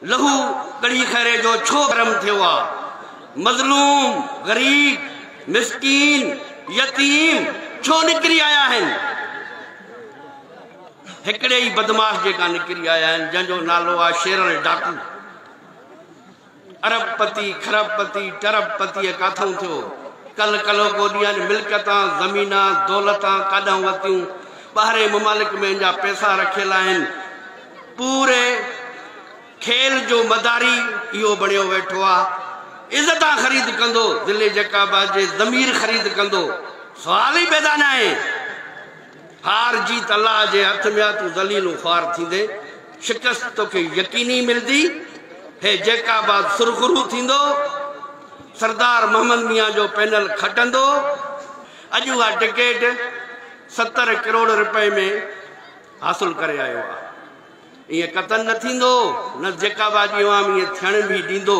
لهو ڳڙهي خيري جو ڇو گرم ٿيو آ؟ مظلوم، غريب، مسڪين، يتيم ڇو نڪري آيا آهن؟ هڪڙي ئي بدمعاش جي کان نڪري آيا آهن، جنهن جو نالو آ شيرل ڊاڪو. ارب پتي، کرب پتي، ٽرب پتيء ڪاٿئون ٿيو؟ ڪل ڪلهوڪو ڏينهن ملڪيتان، زمينان، دولتان ڪاڏانهن ورتيون؟ ٻاهرين ممالڪ ۾ ان جا پئسا رکيل آهن. پوري کيل جو مداري اهو بڻيو ويٺو آ. عزتان خريد ڪندو، ضلعي جيڪب آباد جي ضمير خريد ڪندو، سوال ئي پيدا ناهي. هار جيت الله جي هٿ ۾ آ، تون ذليل ۽ خوار ٿيندين، شڪست توکي يقيني ملدي. هي جيڪب آباد سرخرو ٿيندو، سردار محمد ميان جو پينل کٽندو. اڄ اها ٽڪيٽ 70 ڪروڙ رپئي ۾ حاصل ڪري آيو آ. ائين قتل نه ٿيندو، نه جيڪب آباد جي عوام ائين ٿيڻ به ڏيندو.